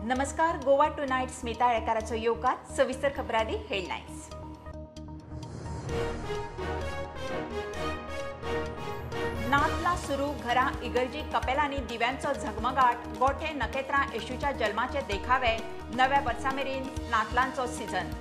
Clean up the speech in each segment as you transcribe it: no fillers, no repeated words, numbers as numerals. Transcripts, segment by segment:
नमस्कार, गोवा टुनायट स्मिता आळेकाराचो येवकार. सविस्तर खबरांनी हेडलायन्स. नातलां सुरू, घरां इगर्जी कपेलांनी दिव्यांचो झगमगाट, गोठे नखेत्रां येशूच्या जल्माचे देखावे. नव्या वर्सा मेरेन नातलांचो सीझन.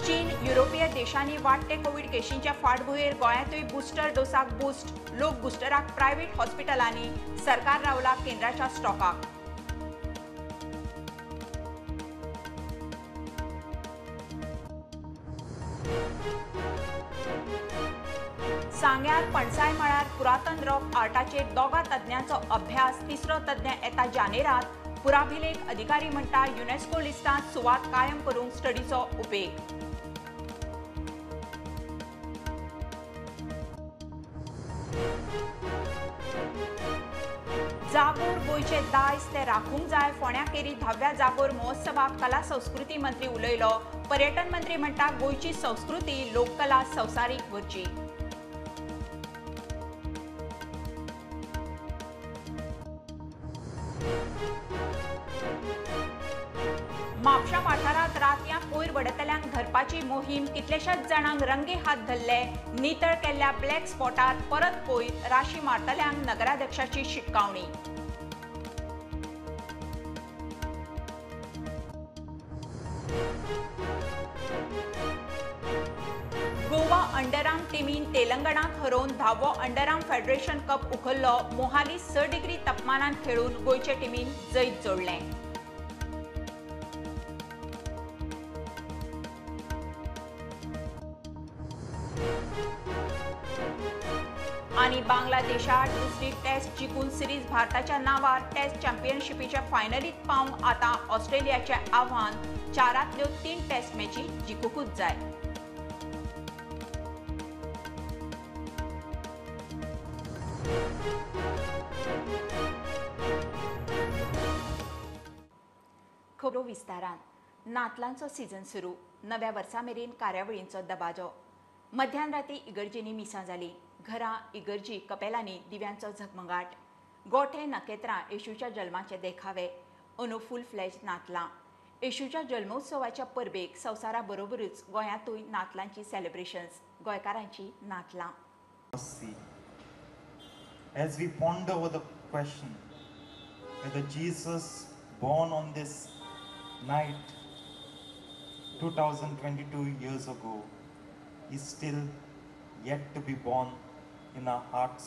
चीन, युरोपीय देशांनी वाडटे कोवीड केशींच्या फाटभुंयेर गोंयांतूय बुस्टर डोसाक बूस्ट. लोक बुस्टराक प्रायव्हेट हॉस्पिटलांनी, सरकार रावला केंद्राच्या स्टॉकाक. सांग्यार पणसाय मळार पुरातन रॉक आर्टाचेर दोगा तज्ञांचो अभ्यास, तिसरो तज्ञ येता जानेरात. पुराभिलेख अधिकारी म्हणटा युनेस्को लिस्टांत सुवात कायम करूंक स्टडीचो उपेग. जागोर गोंयचे दायज ते राखूंक जाय. फोंड्या केरी 10व्या जागोर महोत्सवाक कला संस्कृती मंत्री उलयलो. पर्यटन मंत्री म्हणटा गोंयची संस्कृती लोककला संवसारीक व्हरची. म्हापशा वाठारांत रातयां कोयर वडयतल्यांक धरपाची मोहीम. कितलेशाच जाणांक रंगे हात धरले. नितळ केल्ल्या ब्लॅक स्पॉटार परत कोयर, राशी मारतल्यांक नगराध्यक्षाची शिटकावणी. गोवा अंडरआर्म टिमीन तेलंगणाक हरोवन 10वो अंडरआर्म फेडरेशन कप उखल्लो. मोहाली 6 डिग्री तापमानान खेळून गोंयचे टिमीन जैत जोडलें. आनी बांगलादेशात दुसरी टेस्ट जिखून सिरीज भारताच्या नांवार. टेस्ट चॅम्पियनशिपीच्या फायनलीत पावंक आतां ऑस्ट्रेलियाचें आव्हान. 4 3 टेस्ट मॅची जिखुकूच जाय. खबरो विस्तारान. नातलांचो सीझन सुरू, नव्या वर्सा मेरेन कार्यावळींचो दबाजो. मध्यान राती इगर्जींनी मिसां जाली. घरां, इगर्जी, कपेलांनी दिव्यांचो झगमगाट, गोठे नखेत्रां येशूच्या जल्माचे देखावे. अंदू फूल फ्लॅज नातलां. येशूच्या जल्मोत्सवाच्या परबेक संवसारा बरोबरूच गोंयांतूय नातलांची सेलिब्रेशन्स, गोंयकारांची नातलां. As we ponder over the question whether Jesus born on this night 2022 years ago is still yet to be born in our hearts,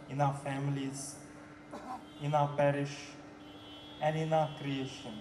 in our families, in our parish, and in our creation.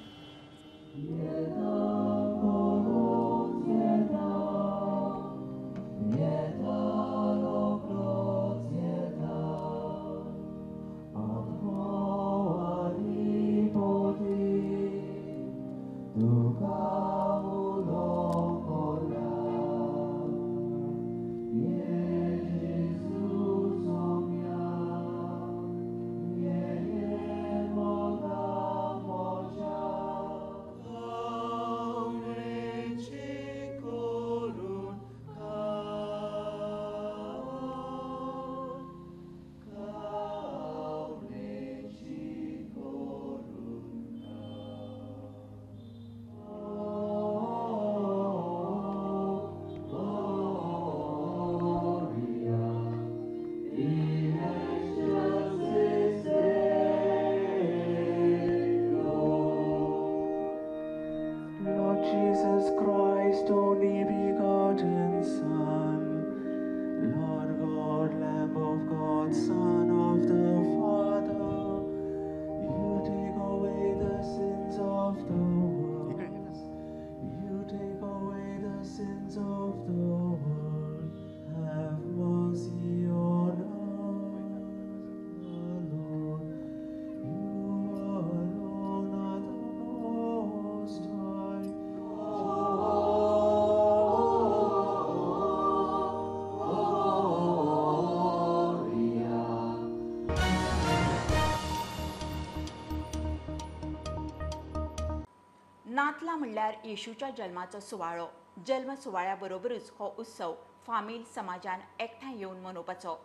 नातलां म्हणल्यार येशूच्या जल्माचो सुवाळो. जल्म सुवाळ्या बरोबरूच हो उत्सव फामील समाजान एकठांय येवन मनोवपाचो.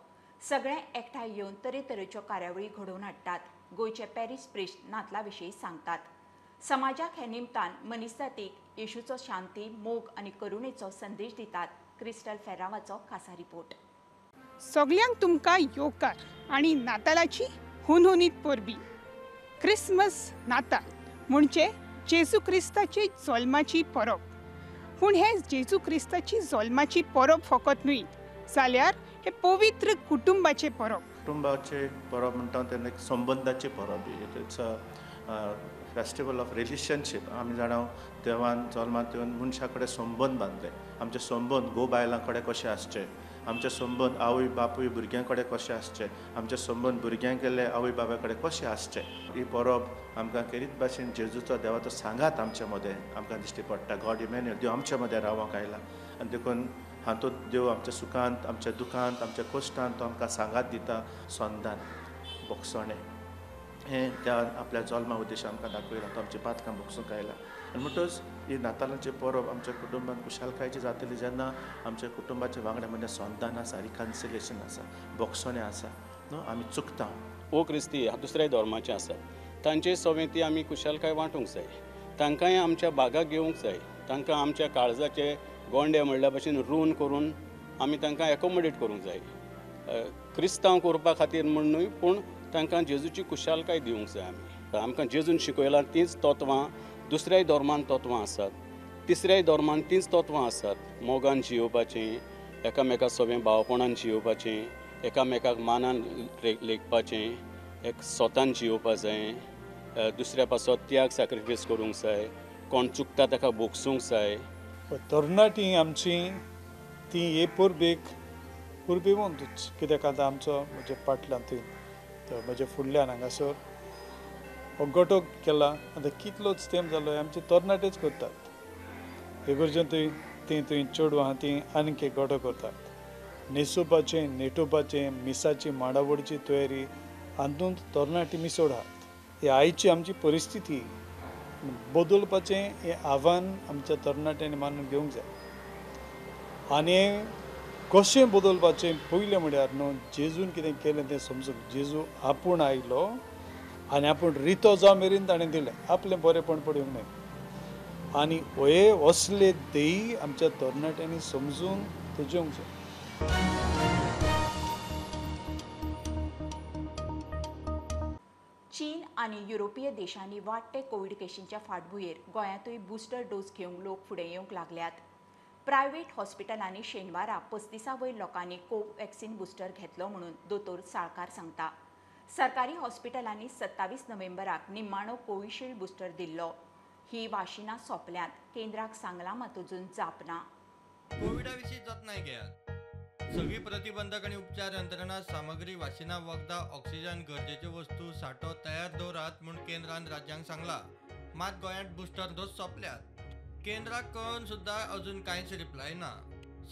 सगळे एकठांय येवन तरेतरेच्यो कार्यावळी घडोवन हाडटात. गोंयचे पॅरीस प्रिस्ट नातला विशीं सांगतात. समाजाक हे निमतान मनीसजातीक येशूचो शांती, मोग आनी करुणेचो संदेश दितात. क्रिस्टल फेरावाचो खासा रिपोर्ट. सगल्यांक तुमकां येवकार आनी नातालाची हुनहुनीत परबी. क्रिसमस नाताल म्हणजे जेजू क्रिस्ताची जल्माची परब. पूण हे जेजू क्रिस्ताची जल्माची परब फकत न्हय, जाल्यार हे पवित्र कुटुंबाचे परब. कुटुंबाचे परब म्हणटा तेन्ना एक संबंदाचे परब. It's a festival of relationship. आमी जाणा देवान जल्मांत येवन मनशा कडेन संबंद बांदले. आमचे संबंद घोव बायलां कडेन कशे आसचे, आमचे संबंद आवय बापूय भुरग्यां कडेन कशे आसचे, आमचे संबंद भुरग्यां गेल्ले आवय बापाय कडेन कशे आसचे. ही परब आमकां खेरीत भाशेन जेजूचो देवाचो सांगात आमचे मदें आमकां दिश्टी पडटा. गॉड इमॅन्युअल, देव आमचे मदें रावंक आयला आनी देखून हातूंत देव आमच्या सुखांत, आमच्या दुखांत, आमच्या कश्टांत तो आमकां सांगात दिता. संदान भोगसणें हें त्या आपल्या जल्मा उद्देश आमकां दाखयला. तो आमची पातकां भोगसूंक आयला आनी म्हणटच ही नातालांची परब आमच्या कुटुंबान खुशालकायेची जातली जेन्ना आमच्या कुटुंबाच्या वांगडा मदीं संदान आसा, रिकन्सिलेशन आसा, भोगसणें आसा. न्हू आमी चुकता. ओ क्रिस्ती दुसऱ्या धर्माचे आसात, तांचे सवें ती आमी खुशालकाय वांटूंक जाय. तांकांय आमच्या बागाक घेवंक जाय. तांकां आमच्या काळजाचे गोंडे म्हणल्या भशेन रून करून आमी तांकां एकोमोडेट करूंक जाय. क्रिस्तांव करपा खातीर म्हूण न्हय, पूण तांकां जेजूची खुशालकाय दिवंक जाय. आमी आमकां जेजून शिकयलां तींच तत्वां दुसऱ्याय धर्मान तत्वां आसात, तिसऱ्याय धर्मान तींच तत्वां आसात. मोगान जियोवपाचें, एकामेका सवें भावपणान जियोवपाचें, एकामेकाक मानान लेखपाचें, एक स्वतान जियोवपा जाय, दुसऱ्या पासत त्याग सॅक्रिफायस करूंक जाय, कोण चुकता ताका भोगसूंक जाय. तरणाटी आमची ती हे परबेक परबेवंतूच, कित्याक आतां आमचो म्हज्या पाटल्यान थंय म्हज्या फुडल्यान हांगासर हो गटो केला. आतां कितलोच तेंप जालो आमचे तरणाटेच करतात. इगर्जेन थंय तीं थंय चेडवां आहा तीं आनीक एक गटो करतात. न्हेसोवपाचें, नेटोवपाचें, मिसाची मांडावळीची तयारी हातूंत तरणाटी मिसोड आहात. ही आयची आमची परिस्थिती बदलपाचें हें आव्हान आमच्या तरणाट्यांनी मानून घेवंक जाय. आनी कशें बदलपाचें पयलें म्हळ्यार न्हू जेजून कितें केलें तें समजून. जेजू आपूण आयलो आनी आपूण रितो जावं मेरेन ताणें दिलें, आपलें बरेंपण पडूंक न्हय. आनी हे असले देयी आमच्या तरणाट्यांनी समजून ते जेवंक जाय. चीन आनी युरोपीय देशांनी वाडटे कोवीड केशींच्या फाटभुंयेर गोंयांतूय बुस्टर डोस घेवंक लोक फुडें येवंक लागल्यात. प्रायव्हेट हॉस्पिटलांनी शेनवारा 35 वयर लोकांनी कोवॅक्सिन बुस्टर घेतलो म्हणून दोतोर साळकार सांगता. सरकारी हॉस्पिटलांनी 27 नोव्हेंबराक निमाणो कोविशिल्ड बुस्टर दिल्लो. ही वाशिनां सोंपल्यांत. केंद्राक सांगलां मात अजून जाप ना. कोविडा विशीं जतनाय घेयात. सगळी प्रतिबंधक आनी उपचार यंत्रणा, सामग्री, वाशिनां, वखदां, ऑक्सिजन, गरजेच्यो वस्तू सांठो तयार दवरात म्हूण केंद्रान राज्यांक सांगला. मात गोंयांत बुस्टर डोस सोंपल्यात. केंद्राक कळोवन सुद्दां अजून कांयच रिप्लाय ना.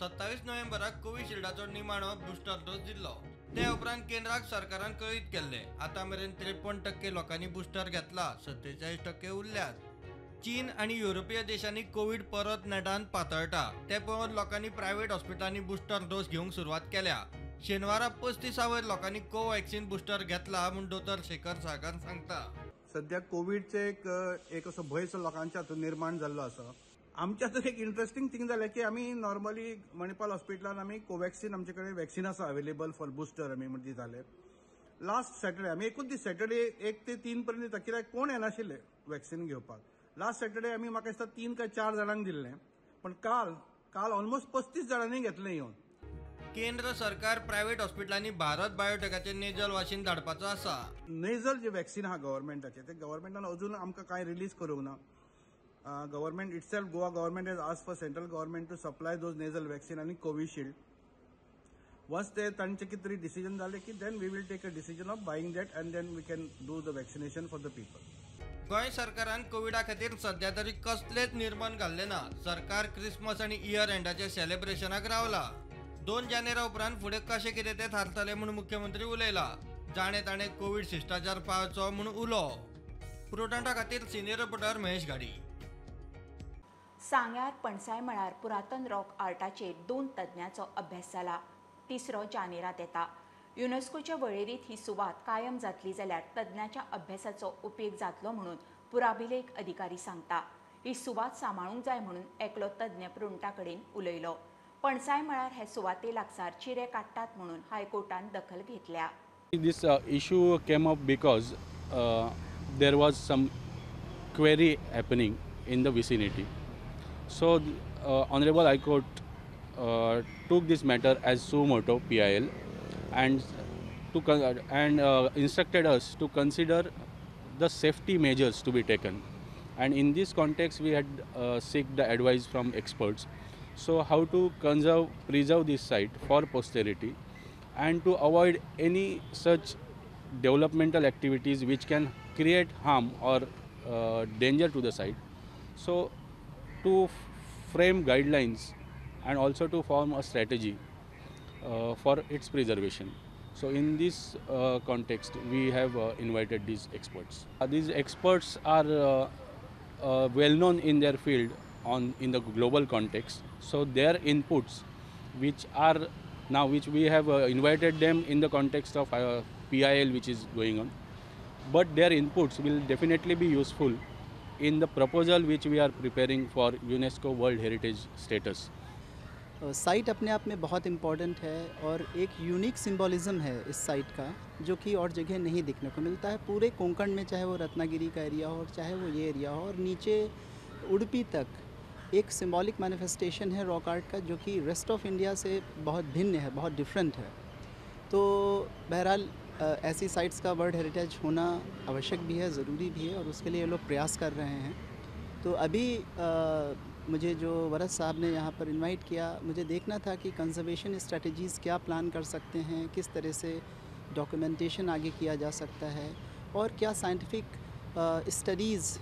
27 नोव्हेंबराक कोविशिल्डाचो निमाणो बुस्टर डोस दिल्लो. ते उपरांत केंद्राक सरकारान कळीत केल्लें. आतां मेरेन 53% लोकांनी बुस्टर घेतला, 47% उरल्यात. चीन आनी युरोपीय देशांनी कोवीड परत नेटान पातळटा ते पळोवन लोकांनी प्रायव्हेट हॉस्पिटलांनी बुस्टर डोस घेवंक सुरवात केल्या. शेनवारा 35 वयर लोकांनी कोवॅक्सिन बुस्टर घेतला म्हूण दोतोर शेखर साळकार सांगता. सद्या कोवीडचे एक असो भंय लोकांच्या हातूंत निर्माण जाल्लो आसा. आमच्या हातूंत एक इंट्रस्टिंग थींग जालें की आमी नॉर्मली मणिपाल हॉस्पिटलान आमी कोवॅक्सिन आमचे कडेन वॅक्सिन आसा अवेलेबल फॉर बुस्टर आमी दिताले. लास्ट सॅटर्डे आमी एकूच दीस सॅटर्डे 1 ते 3 पर्यंत दिता, कित्याक कोण येनाशिल्ले वॅक्सिन घेवपाक. लास्ट सॅटर्डे आमी म्हाका दिसता 3 काय 4 जाणांक दिल्लें, पण काल ऑलमोस्ट 35 जाणांनी घेतलें येवन. केंद्र सरकार प्रायव्हेट हॉस्पिटलांनी भारत बायोटेकाचे नेजल वाशीन धाडपाचो आसा. नेजल जे वॅक्सिन आहा गव्हर्मेंटाचे ते गव्हर्मेंटान अजून आमकां कांय रिलीज करूंक ना. Government itself, Goa government has asked for central government to supply those nasal vaccine आनी कोविशिल्ड. वन्स ते तांचे कितें तरी डिसिजन जालें की then we will take a decision of buying that and then we can do the vaccination for the people. Goa सरकारान कोविडा खातीर सध्या तरी कसलेच निर्बंध घाल्ले ना. सरकार क्रिसमस आनी इयर एंडाच्या सेलिब्रेशनाक रावला. 2 जानेरा उपरांत फुडें कशें कितें तें थारतलें म्हूण मुख्यमंत्री उलयला. जाणें ताणें कोवीड शिश्टाचार पाळचो म्हूण उलो. प्रुडंटा खातीर सिनियर रिपोर्टर महेश घाडी. सांग्यार पणसाय मळार पुरातन रॉक आर्टाचेर 2 तज्ञांचो अभ्यास जाला. तिसरो जानेरात येता. युनेस्कोच्या वळेरीत ही सुवात कायम जातली जाल्यार तज्ञांच्या अभ्यासाचो उपेग जातलो म्हणून पुराभिलेख अधिकारी सांगता. ही सुवात सांबाळूंक जाय म्हणून एकलो तज्ञ प्रुडंटा कडेन उलयलो. पणसाय मळार हे सुवाते लागसार चिरे काडटात म्हणून हायकोर्टान दखल घेतल्या. This issue came up because there was some query happening in the vicinity. So Honorable High Court took this matter as suo moto PIL and instructed us to consider the safety measures to be taken. And in this context, we had seek the advice from experts. So how to preserve this site for posterity and to avoid any such developmental activities which can create harm or danger to the site. So to frame guidelines and also to form a strategy for its preservation. So in this context, we have invited these experts. These experts are well known in their field in the global context. So their inputs, which are now, which we have invited them in the context of PIL which is going on, but their inputs will definitely be useful in the proposal which we are preparing for UNESCO World Heritage status. Site अपने आप में बहुत important है और एक unique symbolism है इस site का, जो कि और जगह नहीं देखने को मिलता है। पूरे कोंकण में, चाहे वो रत्नागिरी का एरिया हो और चाहे वो ये एरिया हो, और नीचे उडुपी तक एक सिंबॉलिक मैनिफेस्टेशन है रॉक आर्ट का, जो कि रेस्ट ऑफ इंडिया से बहुत भिन्न है, बहुत डिफरेंट है। तो बहरहाल ऐसी साइट्स का वर्ल्ड हेरिटेज होना आवश्यक भी है, ज़रूरी भी है, और उसके लिए ये लोग प्रयास कर रहे हैं। तो अभी मुझे जो वरद साहब ने यहाँ पर इनवाइट किया, मुझे देखना था कि कंजर्वेशन स्ट्रेटजीज़ क्या प्लान कर सकते हैं, किस तरह से डॉक्यूमेंटेशन आगे किया जा सकता है, और क्या साइंटिफिक स्टडीज़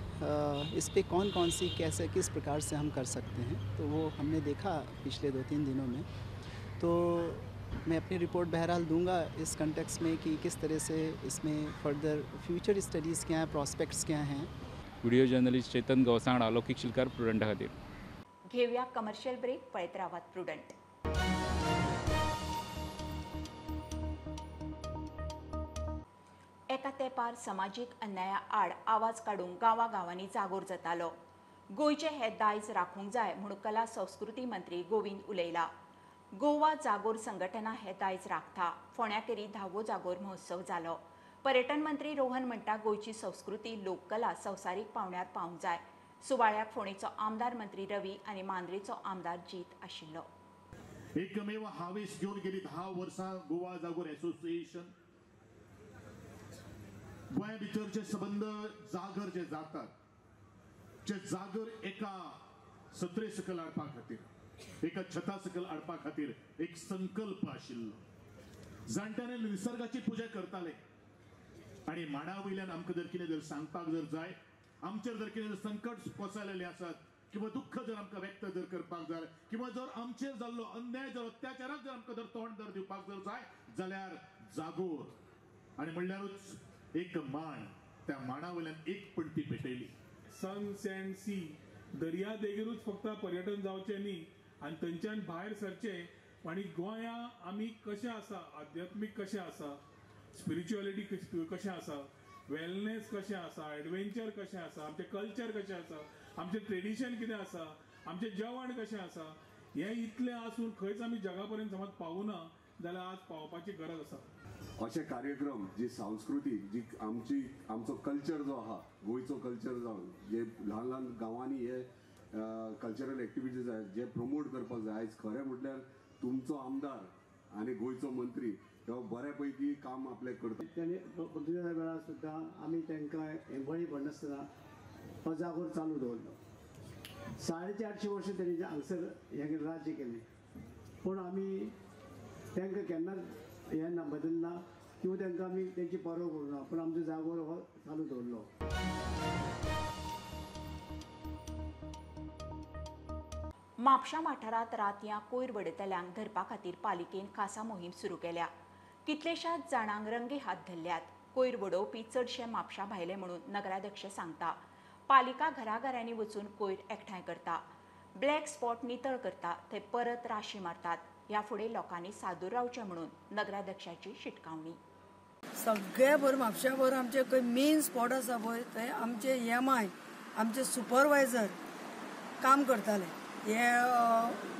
इस पे कौन कौन सी, कैसे, किस प्रकार से हम कर सकते हैं। तो वो हमने देखा पिछले 2-3 दिनों में। तो मैं अपनी रिपोर्ट बहरहाल दूंगा इस कंटेक्स्ट में कि किस तरह से इसमें फर्दर फ्यूचर स्टडीज़ क्या हैं, प्रॉस्पेक्ट्स क्या हैं। व्हिडिओ जर्नलिस्ट चेतन गौसाण, अलौकिक शिलकार, प्रुडंटा खातीर. घेऊया कमर्शियल ब्रेक, पळयत रावात प्रुडंट. एका तेंपार समाजीक अन्याया आड आवाज काडूंक गांवागांवांनी जागोर जातालो. गोंयचें हें दायज राखूंक जाय म्हूण कला संस्कृती मंत्री गोविंद उलयला. गोवा जागोर संघटना हें दायज राखता. फोंड्याकेरी 10वो जागोर महोत्सव जालो. पर्यटन मंत्री रोहन म्हणटा गोंयची संस्कृती लोककला संवसारीक पावंड्यार पावंक जाय. सुवाळ्याक फोंडेचो आमदार मंत्री रवी आनी मांद्रेचो आमदार जीत आशिल्लो. एकमेव हावेस घेवन गेली 10 वर्सां गोवा जागोर एसोसिएशन गोंया भितर जे संबंद जागर जे जातात, जे जागर एका सत्रे सकल हाडपा खातीर, एका छता सकल हाडपा खातीर एक संकल्प आशिल्लो. जाणट्याने निसर्गाची पुजा करताले आनी माडा वयल्यान आमकां जर कितें जर सांगपाक जर जाय, आमचेर जर कितें संकट कोसळलेले आसात किंवा दुःख जर आमकां व्यक्त जर करपाक जाय, किंवा जर आमचेर जाल्लो अन्याय जर अत्याचाराक जर आमकां जर तोंड जर दिवपाक जर जाय जाल्यार जागोर आनी म्हणल्यारूच एक माण, त्या माणा वयल्यान एक पणटी पेटयली. सन सँड सी दर्या देगेरूच फक्त पर्यटन जावचें न्ही आनी थंयच्यान भायर सरचें आनी गोंया आमी कशें आसा, आध्यात्मीक कशें आसा, स्पिरिच्युअलिटी कशें आसा, वेलनेस कशें आसा, एडवेंचर कशें आसा, आमचें कल्चर कशें आसा, आमचें ट्रेडिशन कितें आसा, आमचें जेवण कशें आसा, हें इतलें आसून खंयच आमी जगा पर्यंत समज पावूना जाल्यार आज पावपाची गरज आसा. अशे कार्यक्रम जी सांस्कृतीक जी आमची आमचो कल्चर जो आहा, गोंयचो कल्चर जावन जे ल्हान ल्हान गांवांनी हे कल्चरल एक्टिविटीज आहात जे प्रमोट करपाक जाय. आयज खरें म्हटल्यार तुमचो आमदार आनी गोंयचो मंत्री हो बऱ्या पैकी काम आपलें करता. तेणी पुर्तुगेजा वेळार सुद्दां आमी तांकां बळी पडनासतना हो जागोर चालू दवरलो. 450 वर्सां तेणी हांगसर हें राज्य केलें, पूण आमी तांकां केन्नाच हें ना बदलना किंवा तांकां आमी तेंची पर्वा करूं ना, पूण आमचो जागोर हो चालू दवरलो. म्हापशा वाठारांत रातयां कोयर वडयतल्यांक धरपा खातीर पालिकेन खासा मोहीम सुरू केल्या. कितलेशाच जाणांक रंगे हात धरल्यात. कोयर वडोवपी चडशे म्हापशा भायले म्हणून नगराध्यक्ष सांगता. पालिका घराघरांनी वचून कोयर एकठांय करता. ब्लॅक स्पॉट नितळ करता थंय परत राशी मारतात. ह्या फुडें लोकांनी सादूर रावचें म्हणून नगराध्यक्षाची शिटकावणी. सगळे भर म्हापशा भर आमचे खंय मेन स्पॉट आसा पळय थंय आमचे एम I आमचे सुपरवायझर काम करताले. हे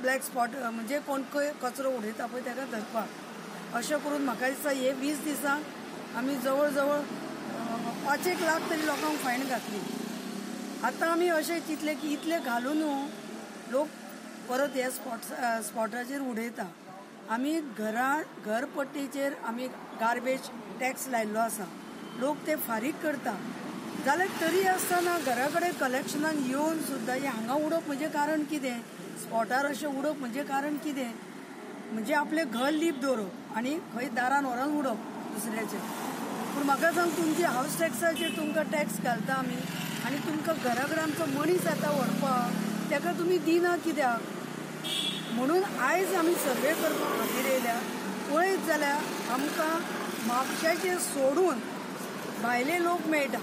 ब्लॅक स्पॉट म्हणजे कोण खंय कचरो उडयता पळय ताका धरपाक. अशें करून म्हाका दिसता हे 20 दिसांक आमी जवळ जवळ 5-1 लाख तरी लोकांक फायन घातली. आतां आमी अशें चिंतलें की इतले घालून लोक परत हे स्पॉटाचेर उडयता. आमी घरपट्टीचेर आमी गार्बेज टॅक्स लायिल्लो आसा, लोक ते फारीक करता जाल्यार तरी आसतना घरा कडेन कलेक्शनाक येवन सुद्दां हें हांगा उडोवप म्हणजे कारण कितें, स्पॉटार अशें उडोवप म्हणजे कारण कितें, म्हणजे आपलें घर लीप दवरप आनी खंय दारान व्हरोन उडोवप दुसऱ्याचें. पूण म्हाका सांग, तुमची हावस टॅक्साचेर तुमकां टॅक्स घालता आमी आनी तुमकां घरा कडेन आमचो मनीस येता व्हरपाक, ताका तुमी दिना कित्याक? म्हणून आयज आमी सर्वे करपा खातीर येयल्या. पळयत जाल्यार आमकां म्हापशाचेर सोडून भायले लोक मेळटा,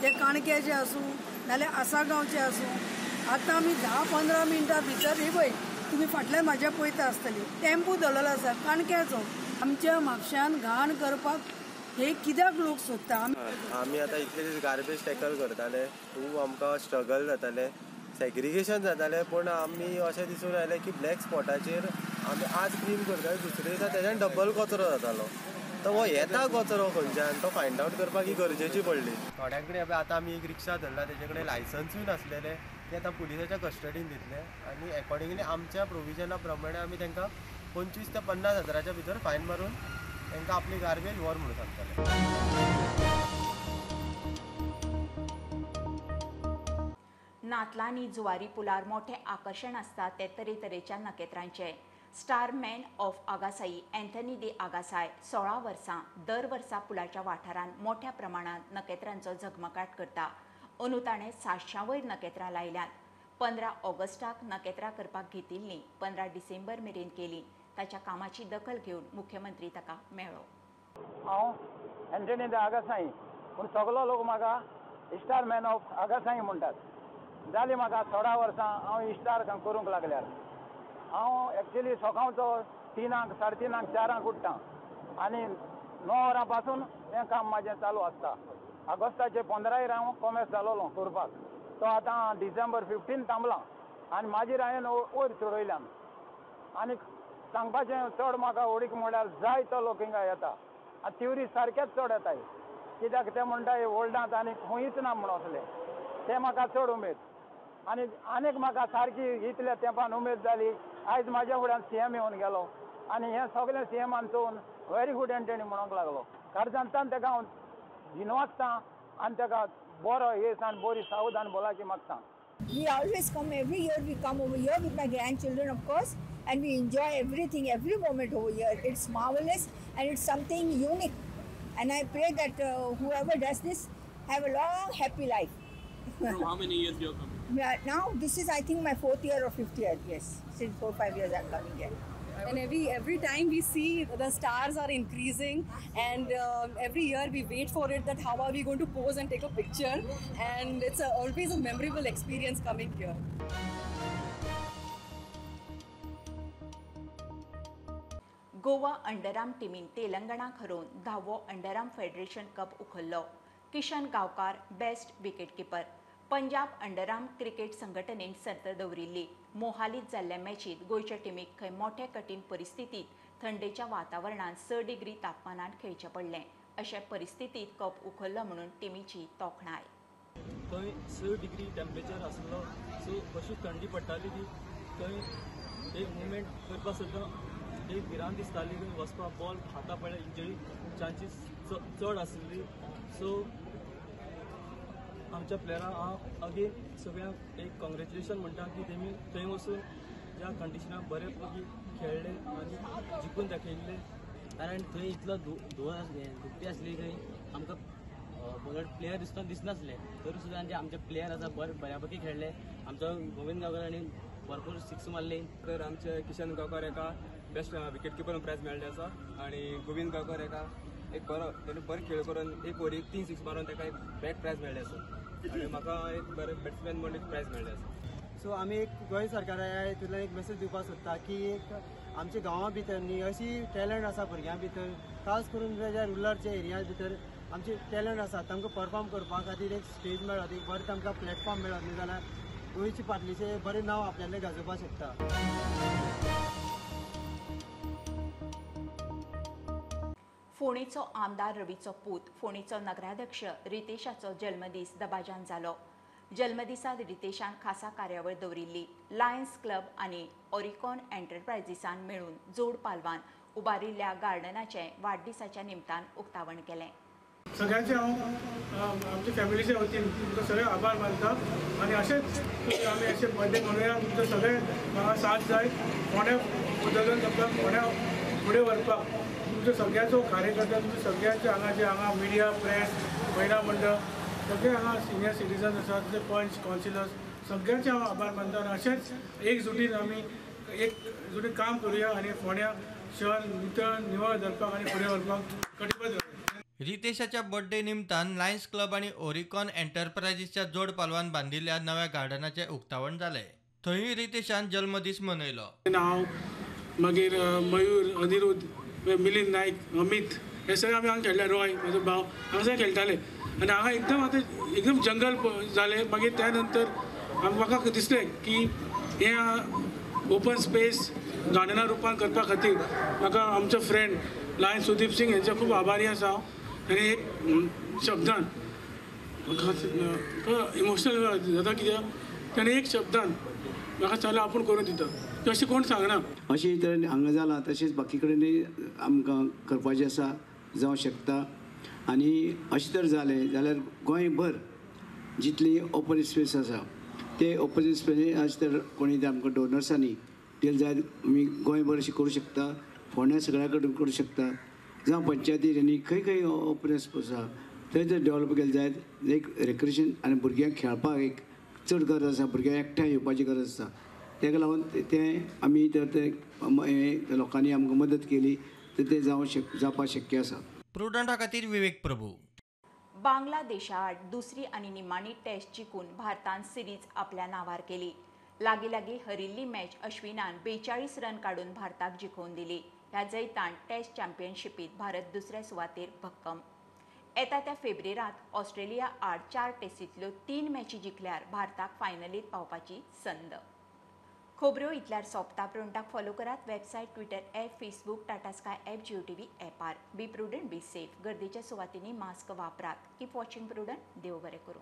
ते काणक्याचे आसूं नाल्यार आसागांवचे आसूं. आतां आमी 10-15 मिनटां भितर ही पळय तुमी फाटल्यान म्हाज्या पळयता आसतली टेम्पो धरलेलो आसा काणक्याचो. आमच्या म्हापशान घाण करपाक हे कित्याक लोक सोदता? आमी आतां इतले दीस गार्बेज टॅकल करताले, खूब आमकां स्ट्रगल जाताले, सेग्रिगेशन जातालें, पूण आमी अशें दिसून आयलें की ब्लॅक स्पॉटाचेर आमी आज क्लीन करताले, दुसरे दिसा तेज्यान डबल कचरो जातालो. तो हो येता कचरो खंयच्यान तो फायंड आवट करपाक ही गरजेची पडली. थोड्यां कडेन आतां आमी एक रिक्षा धरला, तेजे कडेन लायसन्सूय नासलेलें, ते आतां पुलिसाच्या कस्टडीन दितले आनी एकॉर्डिंगली आमच्या प्रोविजना प्रमाणे आमी तांकां 25 ते 50 हजाराच्या भितर फायन मारून तांकां आपली गार्बेज व्हर म्हणून सांगतले. नातलांनी जुवारी पुलार मोठें आकर्शण आसता ते तरेतरेच्या नखेत्रांचे. Star man of Agassaim Anthony de Agassaim 16 वर्सां दर वर्सा पुलाच्या वाठारांत मोठ्या प्रमाणात नखेत्रांचो झगमगाट करता. अंदू ताणें 700 वयर नखेत्रां लायल्यांत. 15 ऑगस्टाक नखेत्रां करपाक घेतिल्लीं 15 डिसेंबर मेरेन केली. ताच्या कामाची दखल घेवन मुख्यमंत्री ताका मेळ्ळो. हांव अँथनी दे आगासाई, पूण सगलो लोक म्हाका स्टार मॅन ऑफ आगासाई म्हणटात. जाली म्हाका 16 वर्सां हांव स्टार करूंक लागल्यार. हांव एक्चुली सकाळचो 3 साडे 3 4 उठ्ठा आनी 9 वरां पासून हें काम म्हाजें चालू आसता. ऑगस्टाचे 15 हांव कॉमेस जालोलो करपाक, तो आतां डिसेंबर 15 थांबला आनी मागीर हांवें वयर चडयल्यान. आनी सांगपाचें चड म्हाका ओडीक म्हणल्यार जाय तो लोक हिंगा येता आनी ट्युरिस्ट सारकेच चड येताय, कित्याक ते म्हणटा ओल्डांत आनी खंयच ना म्हूण असलें, तें म्हाका चड उमेद. आनी आनीक म्हाका सारकी इतल्या तेंपान उमेद जाली, आयज म्हाज्या फुड्यान सी एम येवन गेलो आनी हें सगळें सी एमान चोवन व्हेरी गूड एंटनी म्हणूंक लागलो. काळजांतल्यान ताका हांव दिनवासता आनी ताका बरो येस आनी बरी सावध आनी भलायकी मागता. We always come every year. We come over here with my grandchildren, of course, and we enjoy everything, every moment over here. It's marvelous and it's something unique. And I pray that whoever does this have a long, happy life. From how many years you are coming? Yeah, now this is, I think, my 4th year or 5th year. Yes, since 4 or 5 years I'm coming here. And every time we see the stars are increasing, and every year we wait for it, that how are we going to pose and take a picture, and it's always a memorable experience coming here. Goa underarm टीमीन तेलंगणाक हरोवन 10वो underarm federation cup उखल्लो. Kishan Gaonkar best wicket keeper. Punjab underarm cricket संघटनेन सर्त दवरिल्ली. मोहालीत जाल्ल्या मॅचीत गोंयच्या टिमीक खंय मोठे कठीण परिस्थितीत थंडेच्या वातावरणांत 6 डिग्री तापमानात खेळचें पडलें. अशा परिस्थितीत कप उखल्लो म्हणून टिमीची तोखणाय. थंय 6 डिग्री टेम्परेचर आसलो, सो अशी थंडी पडटाली की थंय एक मुवमेंट करपाक सुद्दां एक भिरांत दिसताली की वचपाक बॉल हाता पडल्या इंजरी चान्सीस चड आशिल्ली. सो आमच्या प्लेयरांक हांव अगेन सगळ्यांक एक कॉंग्रेच्युलेशन म्हणटा की तेमी थंय वचून ज्या कंडिशनाक बरे पैकी खेळ्ळे आनी जिखून दाखयल्ले. कारण थंय इतलो धुंवर धुकटी आसली थंय आमकां बॉलर प्लेयर दिसतना दिसनासले, तरी सुद्दां जे आमचे प्लेयर आसा बऱ्या पैकी खेळ्ळे. आमचो गोविंद गांवकर आनी भरपूर सिक्स मारले. तर आमचे किशन गांवकर एका बेस्ट विकेट किपर प्रायज मेळ्ळें आसा आनी गोविंद गांवकर एका एक बरो तेणें बरो खेळ करून एक ओवरीक 3 सिक्स मारून ताका एक बॅट प्रायज मेळ्ळें आसा आनी म्हाका एक बरें बॅट्समॅन म्हणून एक प्रायज मेळ्ळें आसा. सो आमी एक गोंय सरकारा ह्या हितूंतल्यान एक मेसेज दिवपाक सोदता की एक आमच्या गांवां भितर न्ही अशी टॅलंट आसा भुरग्यां भितर, खास करून जे रुरल जे एरिया भितर आमचे टॅलंट आसा तांकां परफॉर्म करपा खातीर एक स्टेज मेळत, एक बरें तांकां प्लॅटफॉर्म मेळत न्ही जाल्यार गोंयची पातळीचें बरें नांव आपल्यालें गाजोवपाक शकता. फोंडेचो आमदार रवीचो पूत फोंडेचो नगराध्यक्ष रितेशाचो जल्मदीस दबाज्यान जालो. जल्मदिसात रितेशान खासा कार्यावळ दवरिल्ली. लायन्स क्लब आनी ओरिकॉन एंटरप्रायझीसान मेळून जोड पालवान उबारिल्ल्या गार्डनाचें वाडदिसाच्या निमतान उक्तावण केलें. सगळ्यांचे हांव आमच्या फॅमिलीच्या वतीन तुमकां सगळे आभार मानता आनी अशेंच आमी अशें बर्थडे मनोवया. तुमचो सगळे म्हाका साथ जाय फोंड्या उदरगत करपाक, फोंड्या फुडें व्हरपाक. तुमचो सगळ्यांचो कार्यकर्ता, तुमचो सगळ्यांचे हांगा जे हांगा मिडिया, प्रेस, महिला मंडळ, सगळे हांगा सिनियर सिटीजन आसात, तुमचे पंच, कावन्सिलर्स, सगळ्यांचे हांव आभार मानता. आनी अशेंच एकजुटीन आमी एकजुटीन काम करुया आनी फोंड्या शहर नितळ निवळ धरपाक आनी फुडें व्हरपाक कटिबद्ध. रितेशाच्या बर्थडे निमतान लायन्स क्लब आनी ओरिकॉन एंटरप्रायझीसच्या जोड पालवान बांदिल्ल्या नव्या गार्डनाचें उक्तावण जालें. थंयूय रितेशान जल्मदीस मनयलो. हांव, मागीर मयूर, अनिरुद्ध, मिलिंद नायक, अमित हे सगळे आमी हांगा खेळ्ळे. रॉय म्हजो भाव हांगा सगळे खेळटाले आनी हांगा एकदम आतां एकदम जंगल जालें. मागीर त्या नंतर म्हाका दिसलें की हें ओपन स्पेस गार्डना रुपान करपा खातीर म्हाका आमचो फ्रेंड लायन सुदीप सिंग हेंचे खूब आभारी आसा हांव. आनी एक शब्दान म्हाका इमोशनल जाता कित्याक ताणें एक शब्दान म्हाका सांगलें आपूण करून दिता, तशें कोण सांगना. अशें तरेन हांगा जालां तशेंच बाकी कडेन आमकां करपाचें आसा, जावं शकता. आनी अशें तर जालें जाल्यार गोंयभर जितली ओपन स्पेस आसा ते ओपन स्पेस अशें तर कोणी आमकां डोनर्सांनी दिलें जायत आमी गोंयभर अशें करूं शकता, फोंड्या सगळ्या कडेन करूं शकता. जावं पंचायती खंय खंय ओपन स्पेस आसा थंय जर डेवलप केलें जायत एक रिक्रिएशन आनी भुरग्यांक खेळपाक एक चड गरज आसा, भुरग्यांक एकठांय येवपाची गरज आसा. ताका लागून तें आमी तर ते लोकांनी आमकां मदत केली तर तें जावपाक शक्य आसा. प्रुडंटा खातीर विवेक प्रभू. बांगलादेशा आड दुसरी आनी निमाणी टेस्ट जिखून भारतान सिरीज आपल्या नांवार केली. लागीं लागीं हरिल्ली मॅच अश्विनान 42 रन काडून भारताक जिखोवन दिली. ह्या जैतान टेस्ट चॅम्पियनशिपीत भारत दुसऱ्या सुवातेर भक्कम. येता त्या फेब्रेरांत ऑस्ट्रेलिया आड 4 टेस्टींतल्यो 3 मॅची जिखल्यार भारताक फायनलीत पावपाची संद. खबऱ्यो इतल्यार सोंपता. प्रुडंटाक फॉलो करात website, Twitter app, Facebook, Tata Sky app, Jio TV ॲपार. Be prudent, be safe. गर्दीच्या सुवातींनी मास्क वापरात. Keep watching Prudent. देव बरें करूं.